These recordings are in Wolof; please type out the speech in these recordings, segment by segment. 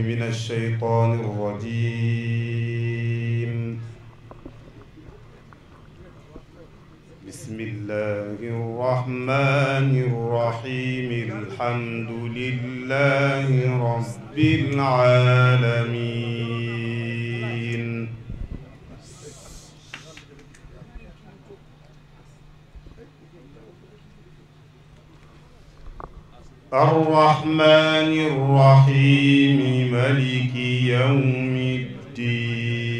من الشيطان الرجيم. بسم الله الرحمن الرحيم. الحمد لله رب العالمين. الرحمن الرحيم مالك يوم الدين.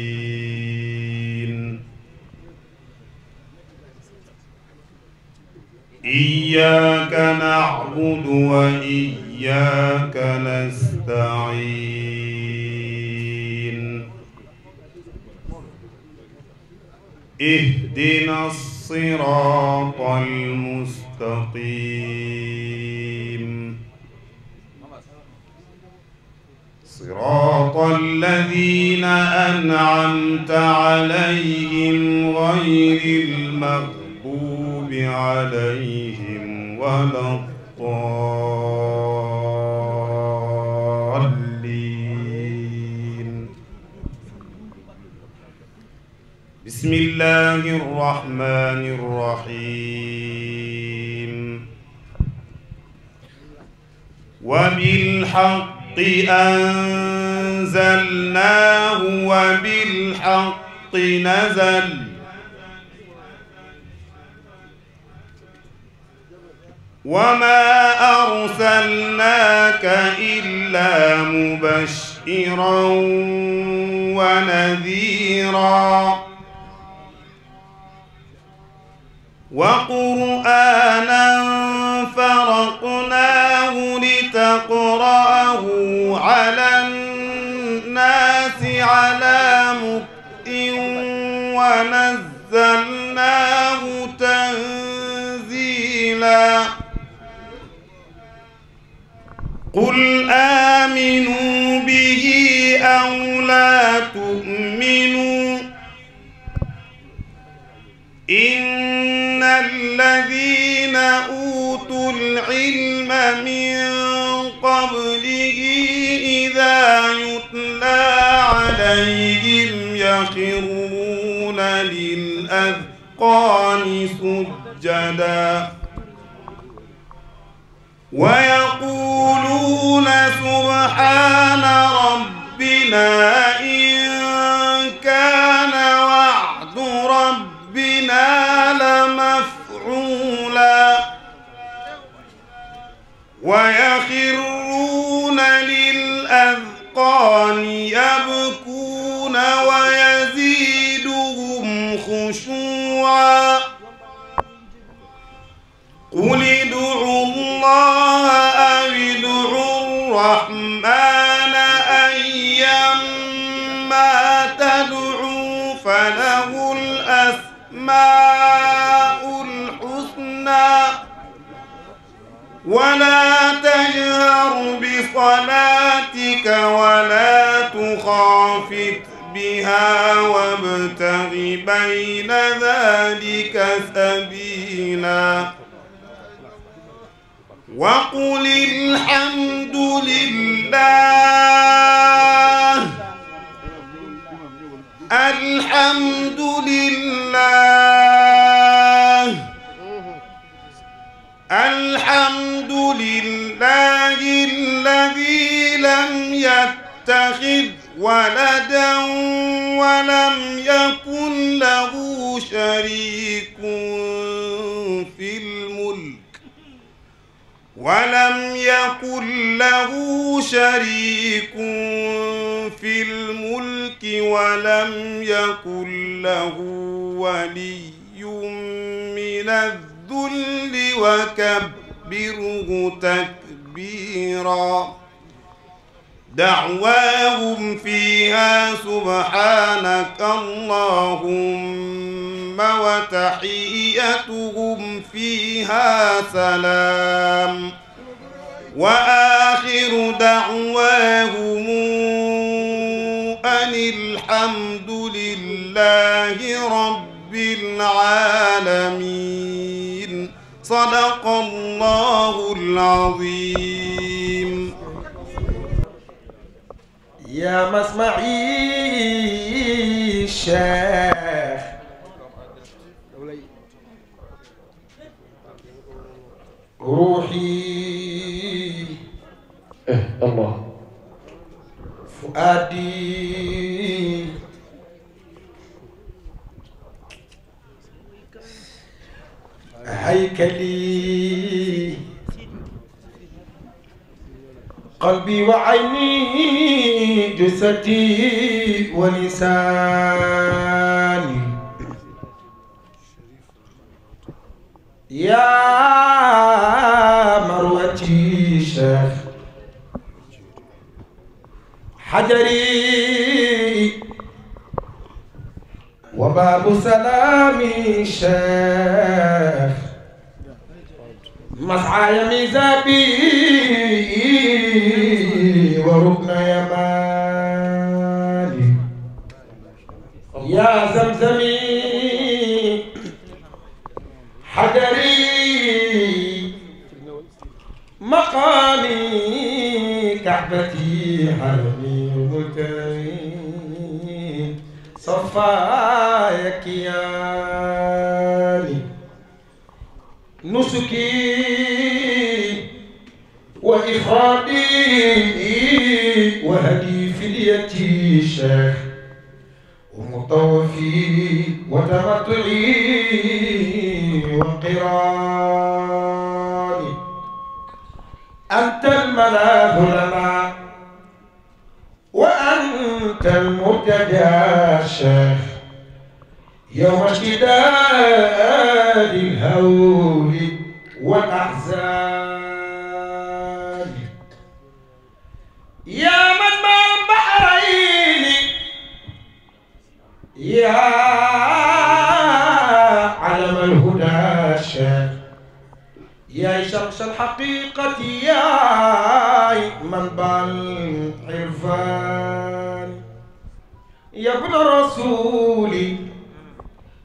إياك نعبد وإياك نستعين. اهدنا الصراط المستقيم. صراط الذين أنعمت عليهم غير المغضوب عليهم ولا الضالين. بسم الله الرحمن الرحيم. وبالحق أنزلناه وبالحق نزل. وما أرسلناك إلا مبشرا ونذيرا وقرآنا فرقناه لتقرأه على الناس على مكث ونزلناه تنزيلا. قل آمنوا به أو لا تؤمنوا إن الذين أوتوا العلم من قبله إذا يتلى عليهم يخرون للأذقان سجدا ويقولون سبحان ربنا إن كان وعد ربنا لمفعولا ويخرون للأذقان يبكون ويزيدهم خشوعا. قل ادعوا الله أو ادعوا الرحمن أيما تدعوا فله الأسماء الحسنى ولا تجهر بصلاتك ولا تخافت بها وابتغ بين ذلك سبيلا. وقل الحمد لله الحمد لله الحمد لله الذي لم يتخذ ولدا ولم يكن له شريك في الملك ولم يكن له ولي من الذل وكبره تكبيرا. دعواهم فيها سبحانك اللهم وتحيتهم فيها سلام وآخر دعواهم أن الحمد لله رب العالمين. صدق الله العظيم. يا مسمعي الشيخ روحي الله فؤادي هيكلي قلبي وعيني جثتي ولساني يا مروتي شيخ حجري وباب سلامي شيخ مسعى ميزابي وركن يماني يا زمزمي حجري مقامي كعبتي حرمي متين صفايا كياني نسكي وإفرادي وهدي فديتي شيخ ومطوفي وتمتعي وقراني أنت الملاذ لنا وأنت المرتجى شيخ يوم اشتداد الهول والأحزان يا من مع البحرين يا علم الهدى شيخ يا شمس الحقيقة يا منبع العرفان يا ابن الرسول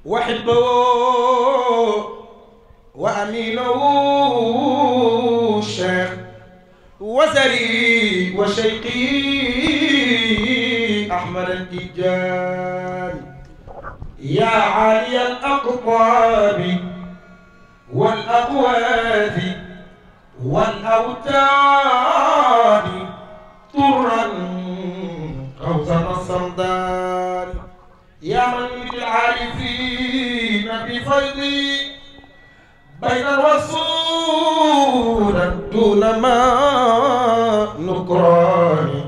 وحبه وأمينه شيخ وزري وشيقي أحمد التجاني يا عالي الأقطاب والأقوات والأوتاد طرا قوسا الصمدان يا من يريد العارفين بفيضي بين الرسول دون ما نكران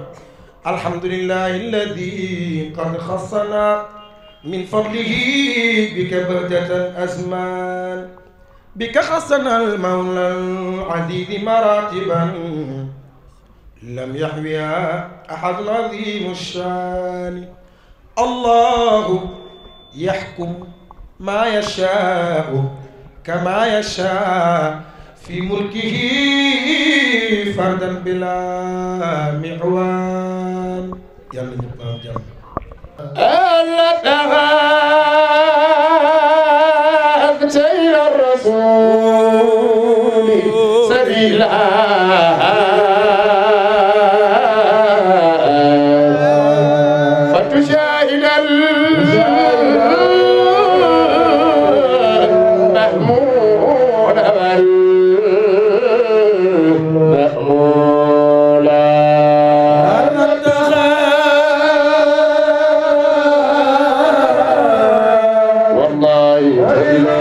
الحمد لله الذي قد خصنا من فضله بك بهجة الأزمان بك خصنا المولى العزيز مراتبا لم يحويها أحد عظيم الشان الله يحكم ما يشاء كما يشاء في ملكه فردا بلا معوان يلا نبقى جنب ألا تغابت إلى الرسول سبيلا فتشاهد المأمون والمأمولا والله إلى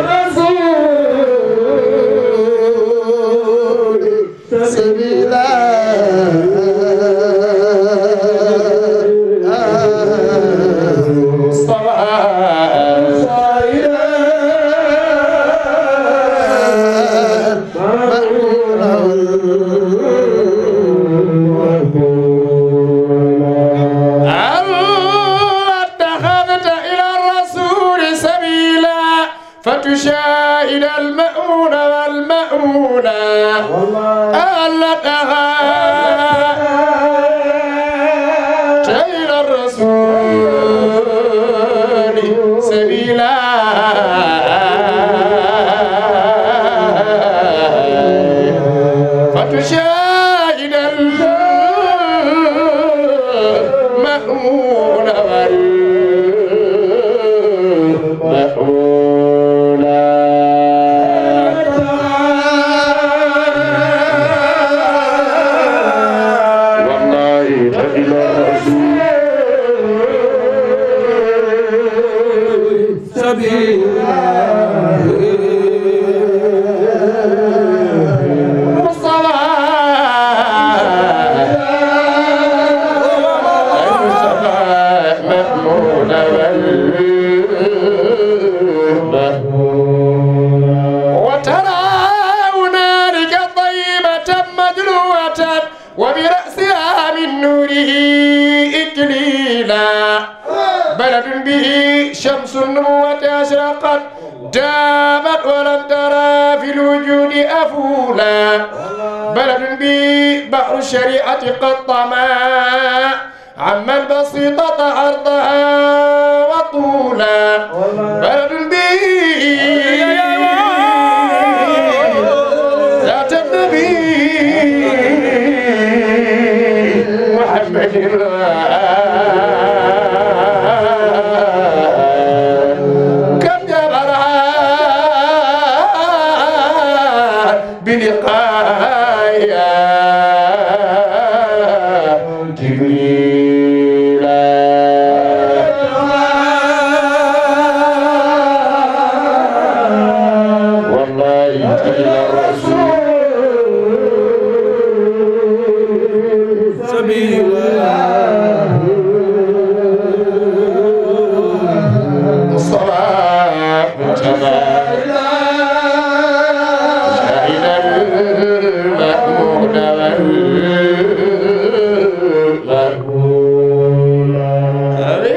الرسول سبيلا فتشاهد المأمون والمأمونا ألا إلى الرسول سبيلا فتشاهد المأمون سبيل وبرأسها من نوره إكليلا بلد به شمس النبوة أشرقت دامت ولم ترى في الوجود أفولا بلد به بحر الشريعة قد طمى عما البسيطة عرضها وطولا بلد به ذات النبي محمد كم جبرها بلقايا جبريل والله إلى الرسول سبيل الصلاة شاهد المأمون والمأمون في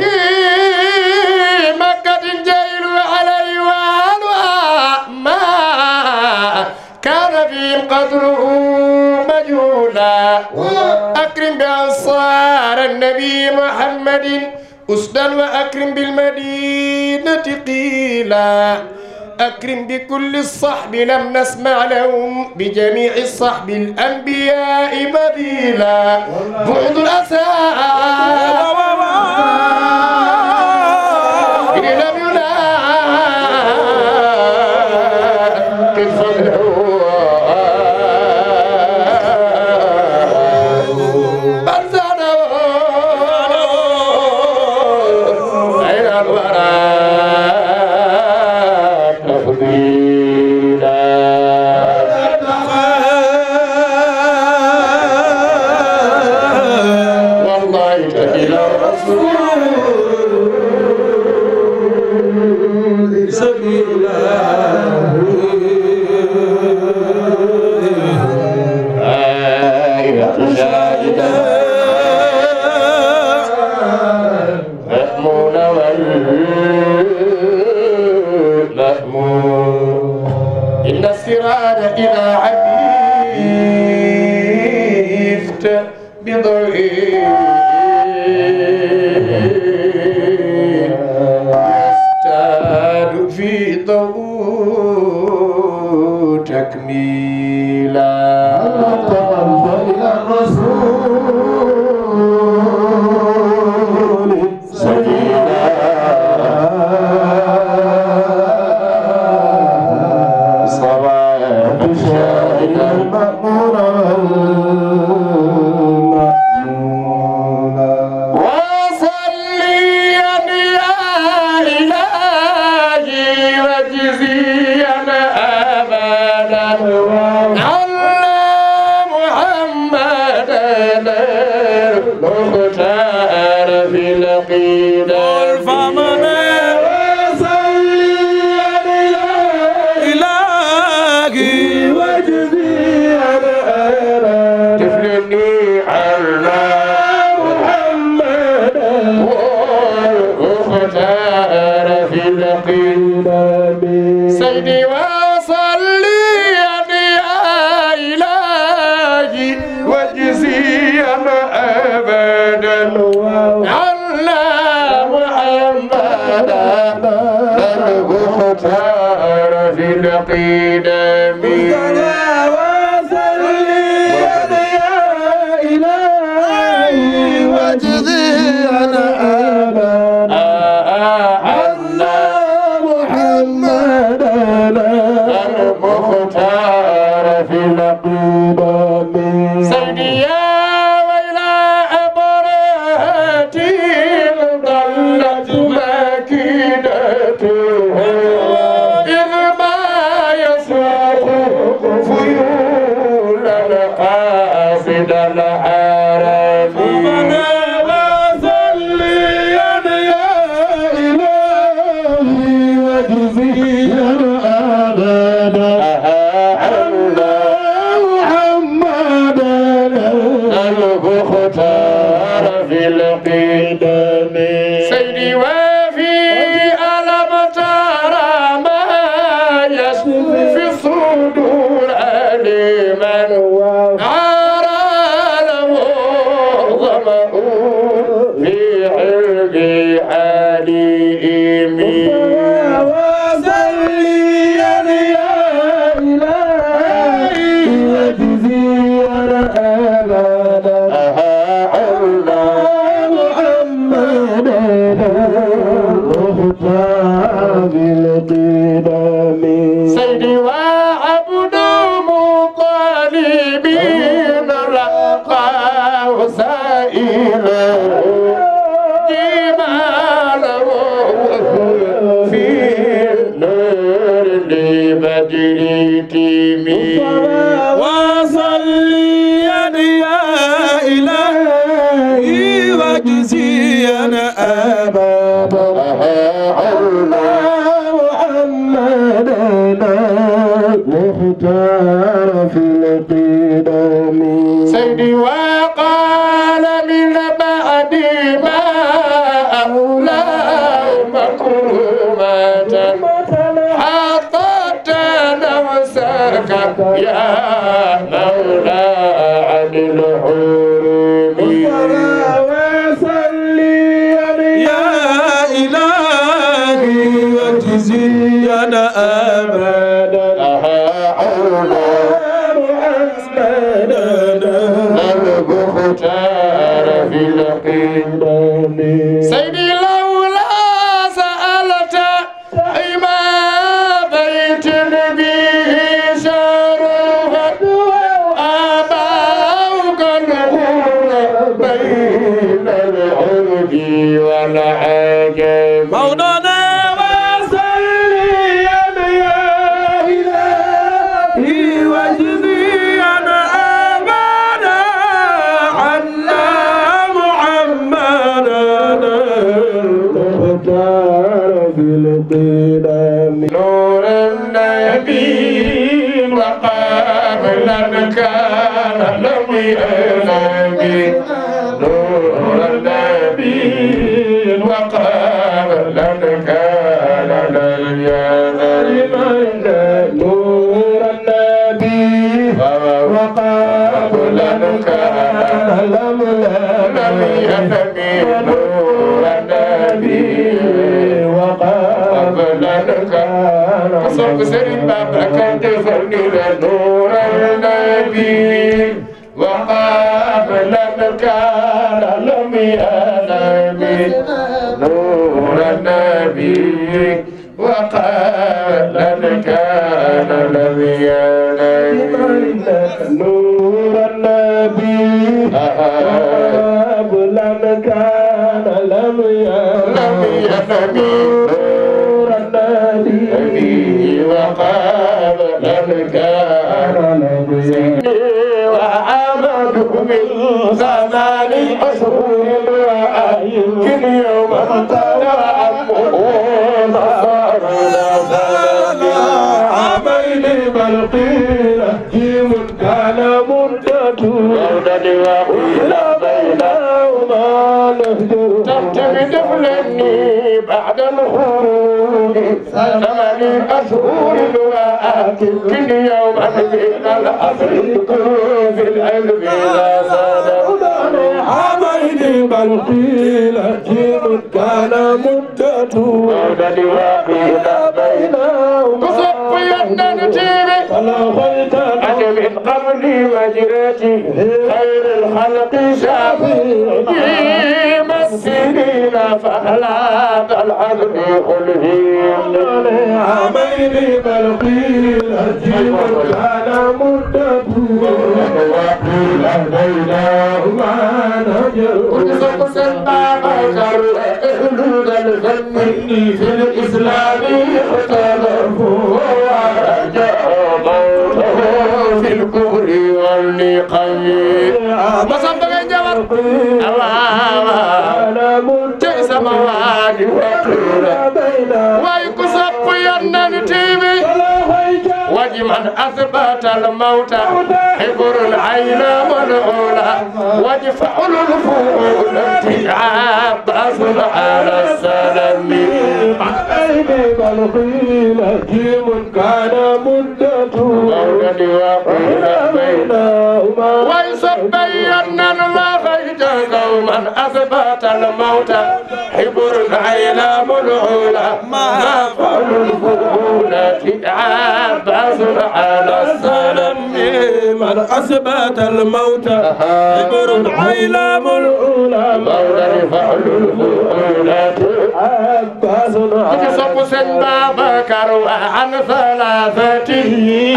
مكة جيل علي والوى ما كان فيهم قدره مجهولا أكرم بأنصار النبي محمد أسدا وأكرم بالمدينة قيلا أكرم بكل الصحب لم نسمع لهم بجميع الصحب الأنبياء بديلا بعد الأسى لم يلاق الفضل إن السراج إلى عفيفت بضوئه يزداد في ضوء تكميلا إلى الرسول سبيلا سيدي وصلي يا إلهي وجزيا أبدا على محمد المختار في القدم وصلي يا إلهي وجزيا أبدا المختار في القدم سيدي يا ويلا أبرهتي ضلت مكيدته حليم وصليا يا إلهي وجزيا أبدا على محمد مختار القدم سيدي وعبد مطالبين لقاه سائلا جماله في النار لبدرتمي وصليا يا إلهي وجزيا أبدا على محمدنا مختار في القدم سيدي وقال من بعد ما أولاه مكرمة حطت نفسك يا مولا عن الحرم وصليا يا إلهي وجزيا أبدا على محمدنا المختار في القدم سيدي لولا سألت حما بيت به شرفت أباوك القرى بين العرب والعجم مولانا وصليا يا إلهي وجزيا أبدا عنا محمدا المختار في القدم نور النبي وقابلا كان لم ينبي نور النبي وقابلا كان لم ينبي نور النبي وقابلا كان لم ينبي نور النبي وقابلا كان صرف سرين بابا كنت فرني نور النبي وقابلا كان لم ينبي نور النبي وقابلا كان لم ينبي نور النبي وقابلا كان لم ينبي نور النبي وقابلا كان لم ينبي وعمد من زمان أشهر وأيمكن يوما ترعبه نصار عمين بل قيل جيم كان منتج مولد وقيل بينهما نهجر تبتغي دفلني بعد الخروج ثمان أشهر وأكل يوما من الأصل في العلم لا صدر عمين بل قيل جيم كان منتج مولد وقيل بينهما صفينا نتيبي فلا خلت أنا من قبلي وجرتي خير الخلق شافي مسنين فهلا العدل خلهم عمين بل قيل جيم كان منتج وقيل بينهما نجر قلت الباب كرر اهل الفن في الإسلام اختلفوا ورجعوا موته في الكفر والنقم مصبغ الجبر الله تئس مواد وقيل ويكسب ينتمي وجمن أثبت الموت حبر العين والعلا وجفعل الفؤول عباس على السلم عين بالقيل جيم كان مدته مولد وقيل بينهما ويسبين الله خيت قوما من أثبت الموت حبر أيلام العلا ما فعل الفضولة عباس على السلام من أثبت الموت حبر أيلام العلا مولا فعل الفضولة عباس على السلام بكر وعن ثلاثة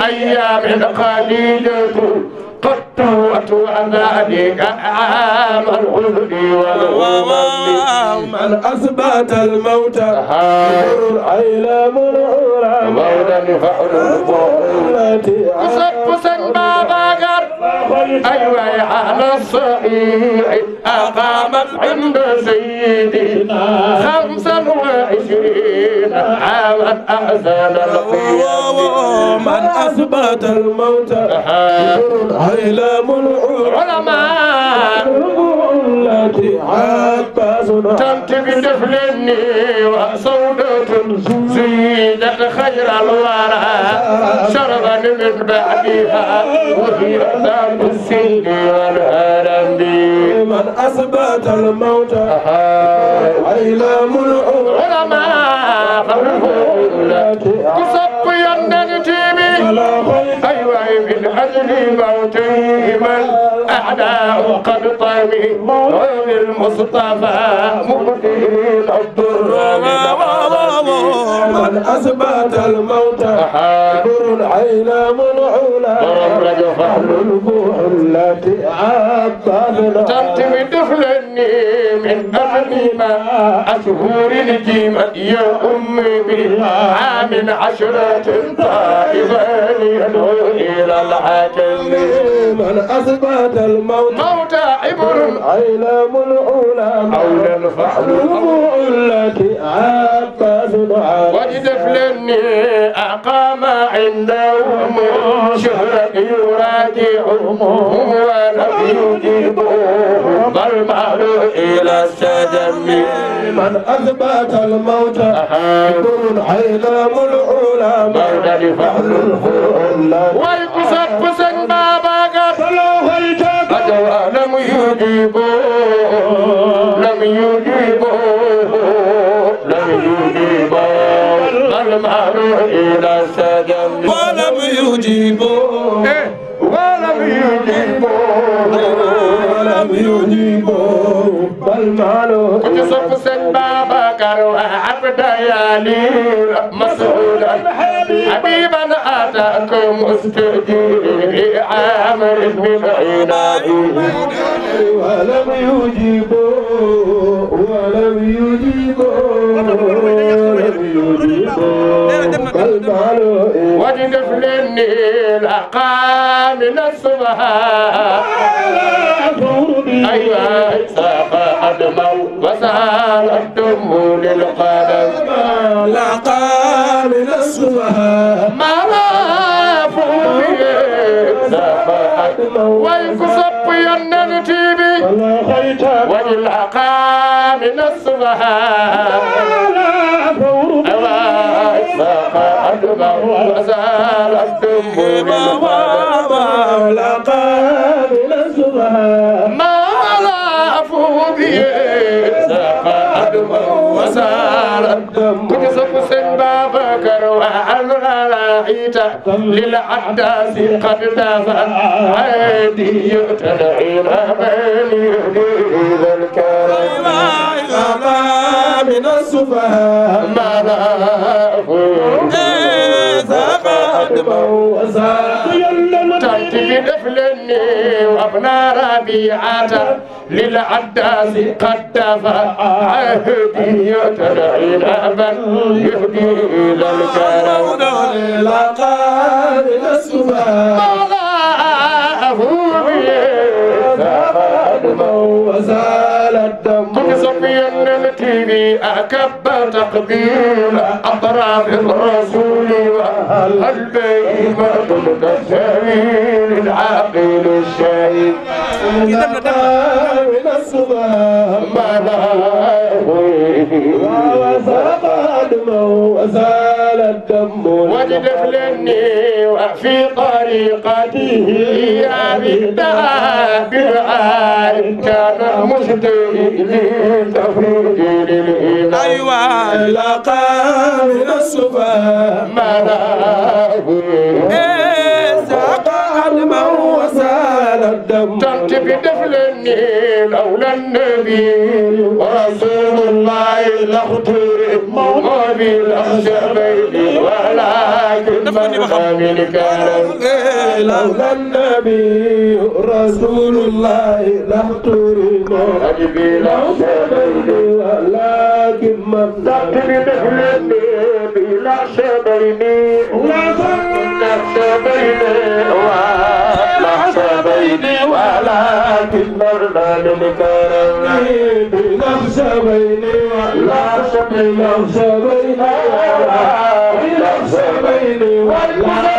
أيام خديجة قد توت وذلك عام الحزن والغم من أثبت الموت حبر أيلام العلا مولا فعل الفضولة قصب بابكر أيوة على الصحيح أقامت عند سيدنا 25 عاما أحسن القيام من أثبت الموت أيلام العلماء التي عباس تنتبه دفلني وصودة زيدت خير الورى شربا من بعدها وهي ذات السن والهرم من أثبت الموت أيلام العلماء كصب ينتمي أيوة من أجل موتهم الأعداء قد طمي وبالمصطفى مبدين الضر من أثبت الموت حبر أيلام العلا فعل البوح التي عبدنا تنتمي دفلني من أهل ما أشهر الجيمة يا أمي بعام 10 طائفة يدعو إلى الحاكم من أثبت الموت موت عبر أيلام العلا مولا فعل البوح التي عبدنا وجدفلني أقام عندهم شهرا يراجعهم ولم يجيبوه بل مالوا إلى السجن من أثبت الموت حبر أيلام العلا مولا فعل الفضولة ويقصد بابكر لم يجيبوه لم يجيبوه بل مالوا إلى السجن ولم يجيبوه بل مالوا وتصف بابكر وعبد يالي مسعودا حبيبا أتاكم مستجير عامر بن عناد ولم يجيبوه وجد في النيل أقام من الصباح أيوة ساق أدموا وسال الدم للقدم لقى من الصباح ما رافوا ساق أدموا ويكسب ينتبي وللقى من الصباح وزال الدم ما لافوا به ساق أدمه وزال الدم كتسب بابكر وعذر راحيت للعداس قد دافع عادي تدعين بين يديه ذا الكرم من السفهاء ما لافوا تأتي بدفلني وابنى ربيعة للعداس قد دفع عهدي تدعين بل يهدي إلى الكرم لقى من السماء وزال الدم صفيا التيبي أكب تقبيل أطراف الرسول والبيمة السبيل العاقل الشهيد من الصباح ما وزال الدم وجد فلني وفي طريقته يا بالدعاء بالعال كان مشتهي من تفريج للإله أيوة لقى من الصفا مناه ساق عدما وسال الدم تنتبه دفلني لولا النبي ورسول الله لاخترت موضي الأخشبين ولكن من كان لولا النبي رسول الله لاخترت موضي الأخشبين ولكن من تنتبه دفلني بلا شبيني ولكن مرنا للكرم بنفس بيني ولا بنفس بيني بنفس بيني ولا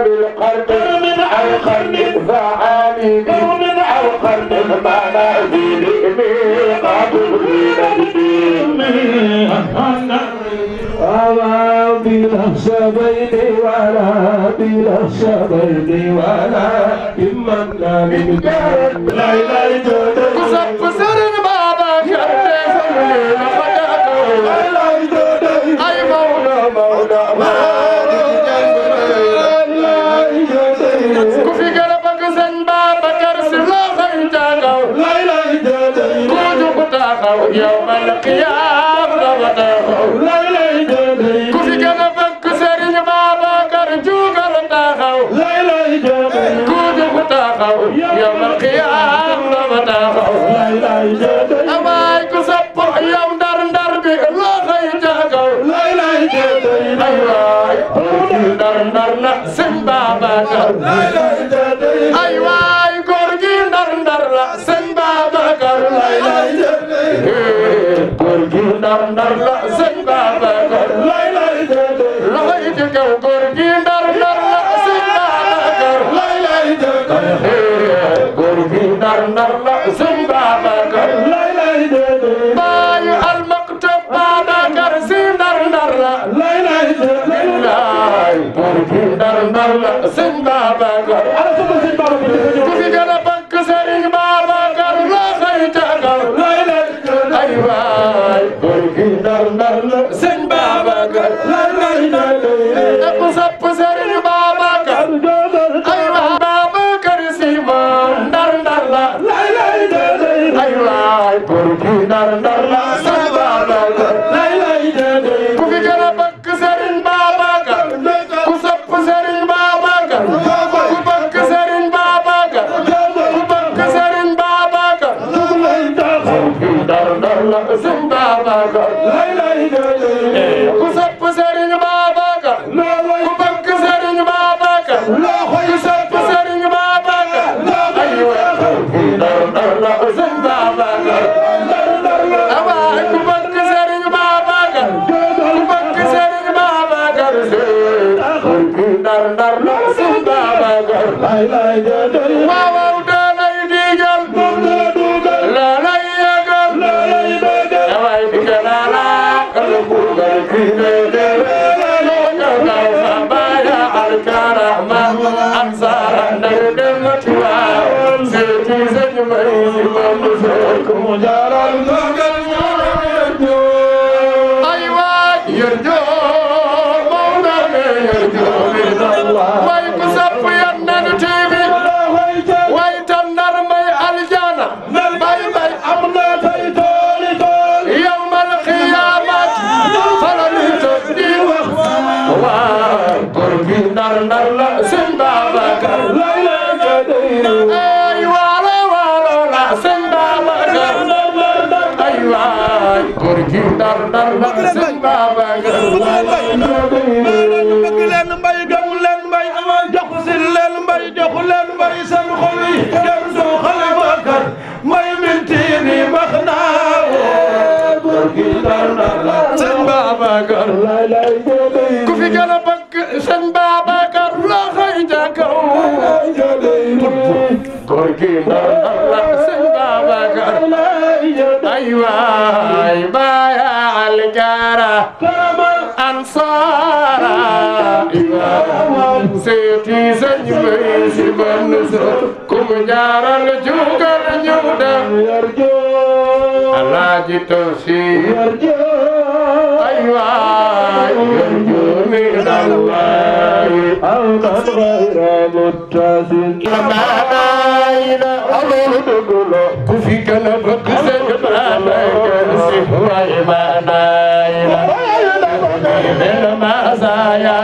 بالقرن من أو قرن فعالي من أو قرن ما نزيد ميقات بنفس بيني ولا بنفس بيني ولا إمنا من كان لا لا كسب سرن بابا كرد أي مولا مولا كفي قلبك زن بابا كرسل خيجاكو كوجو كتاكو يوم القيامة بتاكو كفي قلبك سرن بابا كرجو كتاكو كوجو كتاكو يوم القيامة بتاكو أماي كسب يوم در بي الله خيجاكو أيواي در لا سن بابا كر أيواي كورجي در لا سن بابا كر كورجي در لا سن بابا كر لهيجك كورجي در لا سن بابا كر كورجي در لا سن بابا كر باي المكتب بابا كر سن در لا كورجي در لا سن بابا كر كوفي جانا بنك سرين بابا كر لا خيجك أيواي كورجي در لا سن بابا كر أقصب سرين بابا كر أيواي بابا كر سيمان در لا أيواي كورجي در لا سن بابا كر كوفي جانا بنك سرين بابا كر كسب سرين بابا كر كبك سرين بابا كر كبك سرين بابا كر در لا سن بابا كر كسب سرين بابا كر كبك سرين بابا كر كسب سرين بابا كر أيوة در لا سن بابا كر أما كبك سرين بابا كر كبك سرين بابا كر در لا سن بابا كر واو دالay digal la lay yagal daway digala la kal bugal kinde de lo ga fa baya al karama ansar de matwa seti sen may mo ko jaral magal aywa yerjo mawna yerjo way ko sap yanna tv way tan nar may aljana bay bay amna tay toli yawm al qiyamat falani tadi wa korbi nar la sen baba kar ay wala la sen baba kar ay wa korbi nar la sen baba kar bëgg leen mbay gëm leen mbay joxu si leen mbay joxu leen mbay seen xol yi kenn du xale bakar mbay mintiini max naa seen Babacar ku fi gën a bëgg seen Babacar la xëy ja kaw góor gi ndar la seen Babacar ay waay baaya aljara ansara seeti sëñ bay si benn sa jaaral jugal ñëw dem Alaaji Tawsiir ay waay yarju min Allah alqad ghayra muttasil maanaayna amul duglo ku fi gën a bëgg sëñ Babacar Si waay maanaayna ben maasaya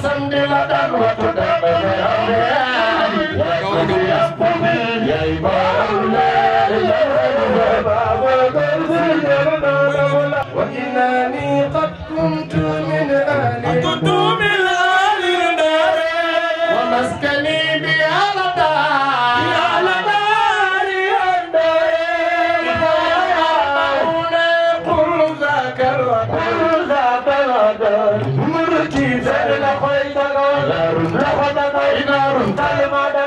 Sandi وإنني قد كنت من أهل الدار ومسكني بأعلى دار قل ذاك الوطن مرتي زر لخيتك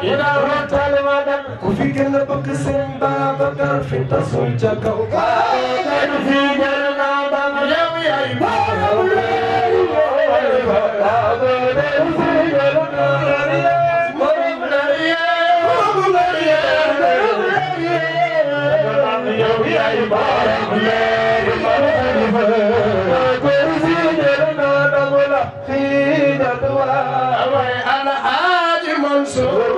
إنار تلمادا وفيك نبك سنبا بكر في تصويتك وكان في جرنا يوم الحاج منصور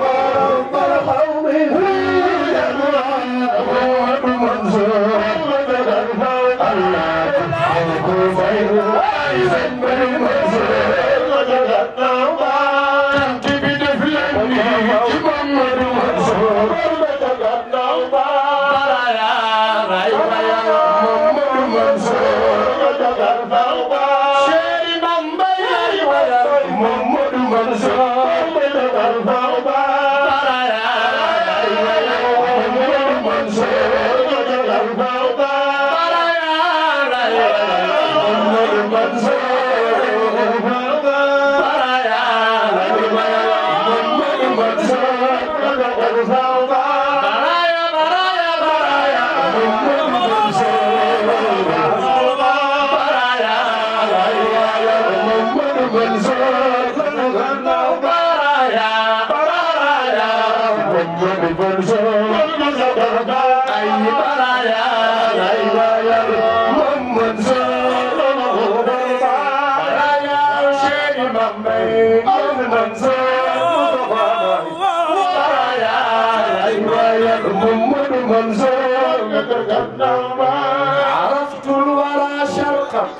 عرفت الورى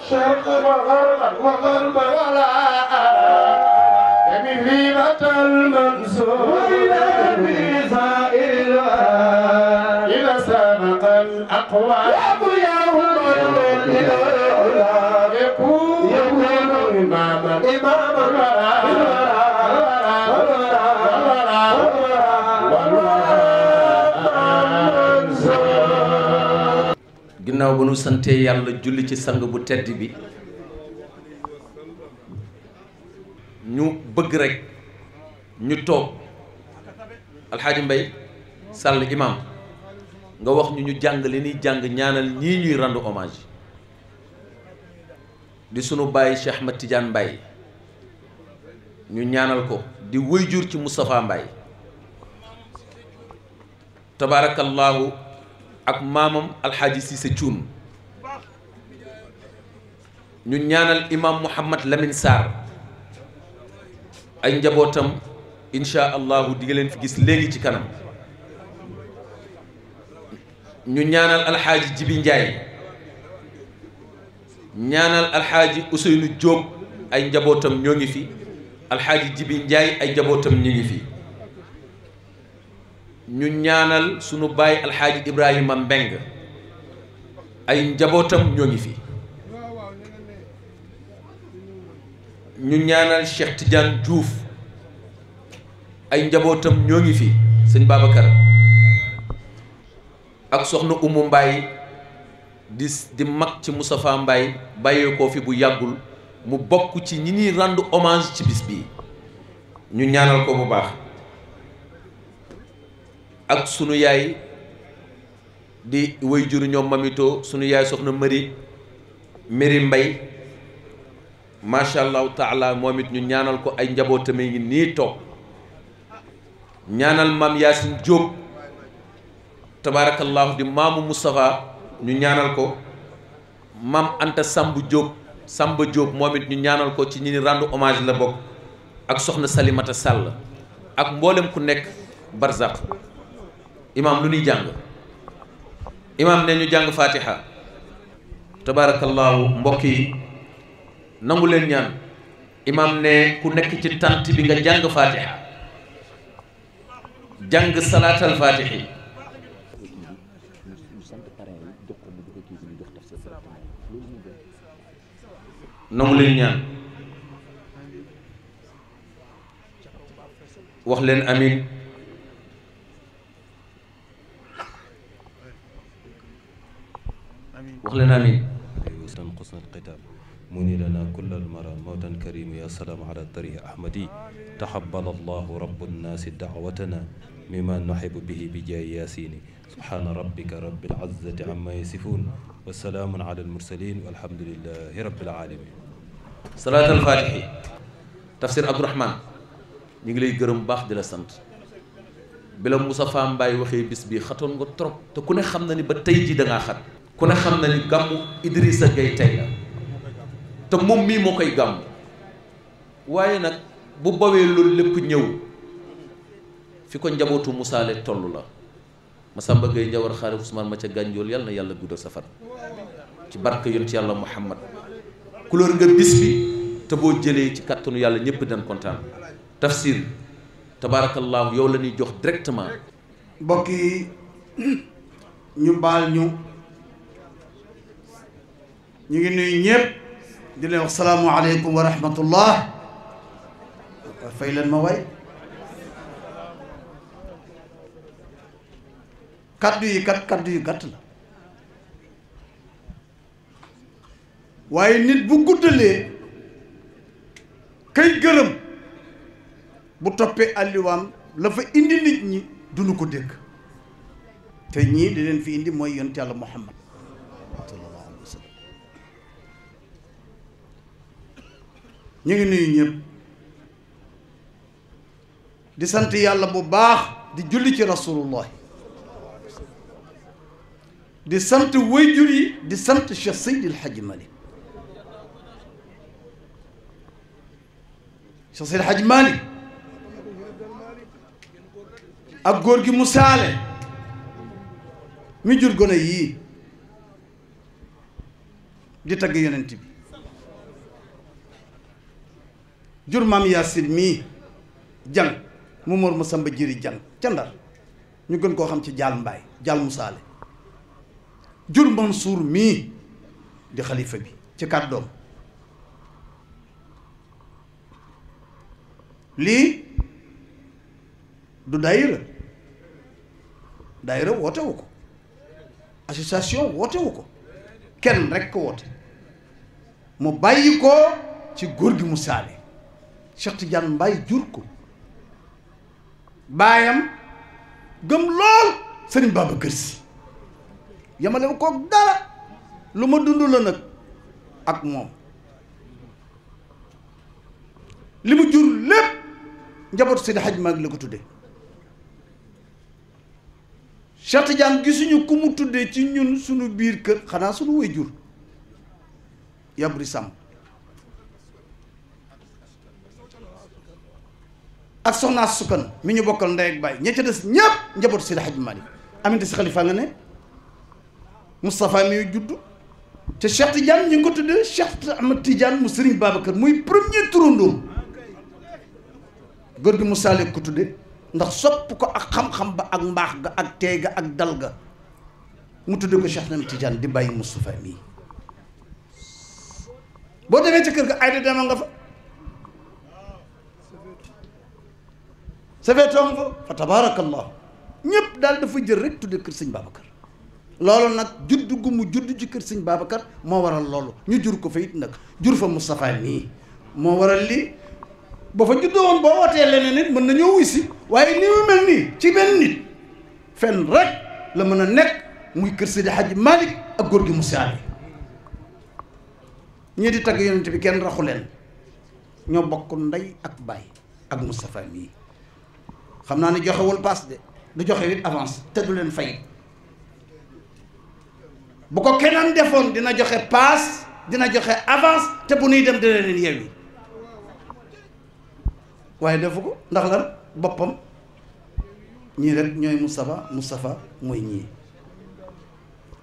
شرقا وغربا ولا كمهيبة المنصور إلى زائر إذا سبق الأقوى يكون إماما ginnaaw ba nu santee yàlla julli ci sang bu tedd bi ñu bëgg rek ñu toog alxaaji Mbay Sall imam nga wax ñu jàng li ñuy jàng ñaanal ñii ñuy rendre hommage di sunu bàyyi Cheikh Ahmed Tidiane Mbaye ñu ñaanal ko di wëyjur ci Moustapha Mbaye tabaarakallaahu ak maamam alxaaji Cissé Thioune ñu ñaanal imam Mouhamad Lamine Sarr ay njabootam insha allahu di nga leen fi gis léegi ci kanam ñu ñaanal alxaaji Jibi Ndiaye ñaanal alxaaji Ousseynou Diop ay njabootam ñoo ngi fi alxaaji Jibi Ndiaye ay njabootam ñu ngi fi ñu ñaanal sunu baay alxaaji Ibrahima Mbeng ay njabootam ñoo ngi fi ñu ñaanal Cheikh Tidiane Diouf ay njabootam ñoo ngi fi sëñ Babacar ak soxna Umu Mbaye di mag ci Moustapha Mbaye bàyyee koo fi bu yàggul mu bokk ci ñi ñuy rendre hommage ci bis bii ñu ñaanal ko bu baax ak sunu yaay di way juru ñoom mamito sunu yaay soxna Mari Mbay macha allahu taala moom it ñu ñaanal ko ay njabootam ngi nii toog ñaanal maam Yaasin Jóob tabaarakallahu di maamu Moustapha ñu ñaanal ko maam Anta Samba Jóob moom it ñu ñaanal ko ci ñi ni rendre hommage la bokk ak soxna Salimata Sall ak mboolem ku nekk barzaq imaam lu ñuy jàng imaam ne ñu jàng fatiha tabarakallahu mbokk yi nangu leen ñaan imam ne ku nekk ci tant bi nga jàng fatiha jàng salaatal fatihi nangu leen ñaan wax leen amin wax leen amin قصنا القتال مني لنا كل المرى موتا كريم يا سلام على الطريق أحمدي تقبل الله رب الناس دعوتنا مما نحب به بجاي ياسين سبحان ربك رب العزة عما يصفون والسلام على المرسلين والحمد لله رب العالمين. صلاة الفاتحة تفسير عبد الرحمن ñu ngi lay gërëm baax di la sant bi la Moustapha Mbaye waxee bis bi xatoon nga trop te ku ne xam na ni ba tey ji da ngaa xat ku ne xam na ni gàmmu Idrissa Gueye tey la te moom mii moo koy gàmmu waaye nag bu bawee loolu lépp ñëw fi ko njabootu musaale toll la Massamba Gueye njawar xaari Ousmane ma ca gànjool yàlla na yàlla guddal sa fan ci barke yoon ci yàlla Muhammad couleur nga bis bi te boo jëlee ci kàttanu yàlla ñëpp dañ kontaan tafsir tabarakallahu yow la ñuy jox directement. mbokk yi ñu baal ñu ngi nuyu ñëpp di leen wax salaamualeykum wa rahmatullah fay leen ma way kaddu yi kaddu yu gàtt la waaye nit bu guddalee kay gërëm bu toppee alliwaam la fa indi nit ñi duñu ko dégg te ñii di leen fi indi mooy yonent yàlla Muhammad sallallahu alayhi wa sallam ñu ngi nuyu ñëpp di sant yàlla bu baax di julli ci rasulullah di sant wayjur yi di sant Cheikh Seydi El Hadji Malick Cheikh Seydi El Hadji Malick ak góor gi mu saale mi jur gone yii di tagg yonent bi jur maam Yaasin mii jang mu mor Masamba Jëri jang ca Ndar ñu gën koo xam ci jaal mbaay jaal mu saale jur Mansuur mii di xalifa bi ci kàddoom lii du daayira daayira wootewu ko association wootewu ko kenn rek ko woote mu bàyyi ko ci góor gi mu saale Cheikh Tidiane Mbaye jur ko baayam gëm lool Sëriñ Babacar Si yamale ko dara lu ma dund la nag ak moom li mu jur lépp njabootu Seydi Hadji Malick la ko tuddee Cheikh Tidiane gisuñu ku mu tuddee ci ñun suñu biir kër xanaa suñu way jur yabri sàmm ak soxnaa sukkan mi ñu bokkal ndey ak baay ña ca des ñëpp njabootu Seydi Hadji Malick aminte si xalifa nga ne Moustapha mi juddu te Cheikh Tidiane ñu ngi ko tuddee Cheikh Ahmad Tidiane mu Serigne Babacar muy premier turandoom góor gi mu saale ko tudde ndax sopp ko ak xam-xam ba ak mbaax ga ak teey ga ak dal ga mu tudde ko Cheikh Ahmad Tidiane di bàyyi Moustapha mii boo demee ca kër ga ayda dema nga fa safeetoom fa tabaarakallah ñëpp daal dafa jël rek tudde kër sëñ Babacar loolu nag judd gu mu judd ci kër sëñ Babacar moo waral loolu ñu jur ko fa it nag jur fa Moustapha mii moo waral li ba fa juddoo woon boo wootee leneen nit mën nañoo wuy si waaye ni mu mel nii ci benn nit fenn rek la mën a nekk muy kër Seydi Hadji Malick ak góor gi mu saale ñii di tagg yonent bi kenn raxu leen ñoo bokk ndey ak baay ak Moustapha mii xam naa ne joxewul paas de du joxe it avance te du leen fay bu ko keneen defoon dina joxe paas dina joxe avance te bu nuy dem dina leen yeewi waaye defu ko ndax lan boppam ñii rek ñooy Moustapha mooy ñii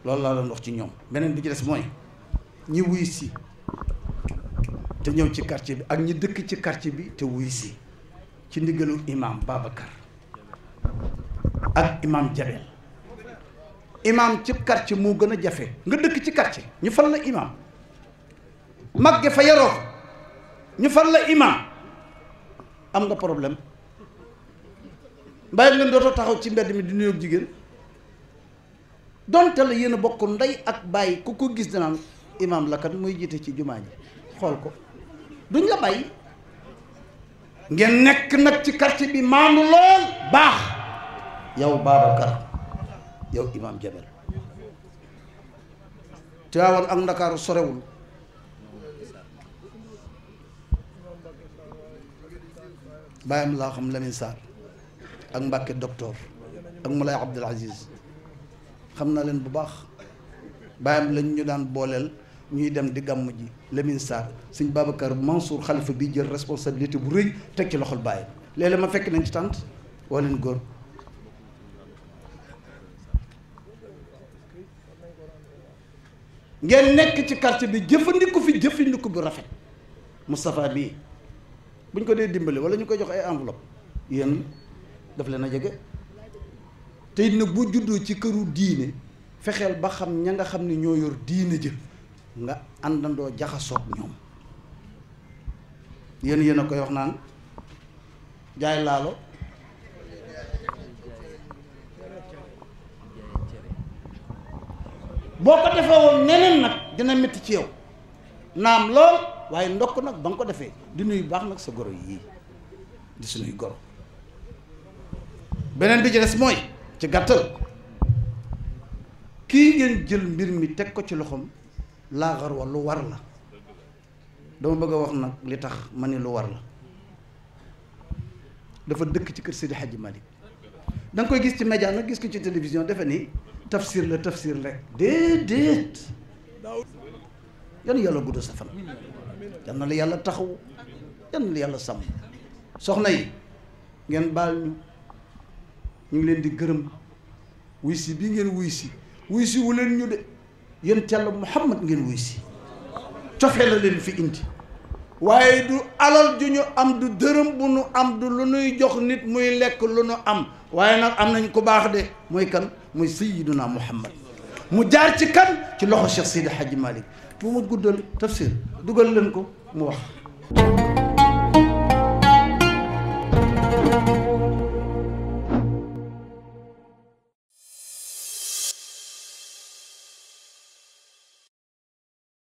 loolu laa doon wax ci ñoom beneen bi ci des mooy ñi wuy si te ñëw ci quartier bi ak ñi dëkk ci quartier bi te wuy si ci ndigalu imam Babacar ak imam Jabel. imam ci quartier moo gën a jafe nga dëkk ci quartier ñu fal la imam mag fa yaroo ñu fal la imam am nga problème mbay ngeen dootoo taxaw ci mbedd mi di nuyoog jigéen donte la yéen a bokk ndey ak bàyyi ku ko gis danaan imam la kat mooy jiite ci jumaa ji xool ko duñ la bàyyi. ngeen nekk nag ci quartier bi maandu lool baax yow Babacar yow imam Jabel Tiwaawan ak Ndakaaru sorewul bàyyam laa xam Lamine Sarr ak Mbacke docteur ak Moulay Abdoul Aziz xam naa leen bu baax bàyyam lañ ñu daan booleel ñuy dem di gàmm ji Lamine Sarr sëñ Babacar Mansour xalifa bi jël responsabilité bu rëy teg ci loxol bàyyam léeg-léeg ma fekk nañ ci tànt woo leen góor ngeen nekk ci quartier bi jëfandiku bu rafet Moustapha bii buñ ko dee dimbale wala ñu koy jox ay enveloppe yéen daf leen a jege te it nag bu juddoo ci këru diine fexeel ba xam ña nga xam ne ñoo yor diine jë nga àndandoo jaxasoog ñoom yéen a koy wax naan jaay laalo boo ko defee woon neneen nag dina métti ci yow naam lool waaye ndokk nag ba nga ko defee di nuyu baax nag sa goro yii di sunuy goro beneen bi ci des mooy ci gàttal kii ngeen jël mbir mi teg ko ci loxoom laaxar wa lu war la dama bëgg a wax nag li tax ma ni lu war la dafa dëkk ci kër Seydi Hadji Malick da nga koy gis ci média nag gis ko ci télévision defe ni tafsir rek déedéet yan yàlla gudd sa fan yan na la yàlla taxaw yan na la yàlla sàmm soxna yi ngeen baal ñu ngi leen di gërëm wuy si bii ngeen wuy si wu leen ñu de yéen Yàlla Muhammad ngeen wuy si cofee la leen fi indi waaye du alal ju ñu am du dërëm bu nu am du lu nuy jox nit muy lekk lu nu am waaye nag am nañ ko baax de mooy kan muy sayyiduna Muhammad mu jaar ci kan ci loxo Cheikh Seydi Hadji Malick bu ma guddal tafsir dugal leen ko mu wax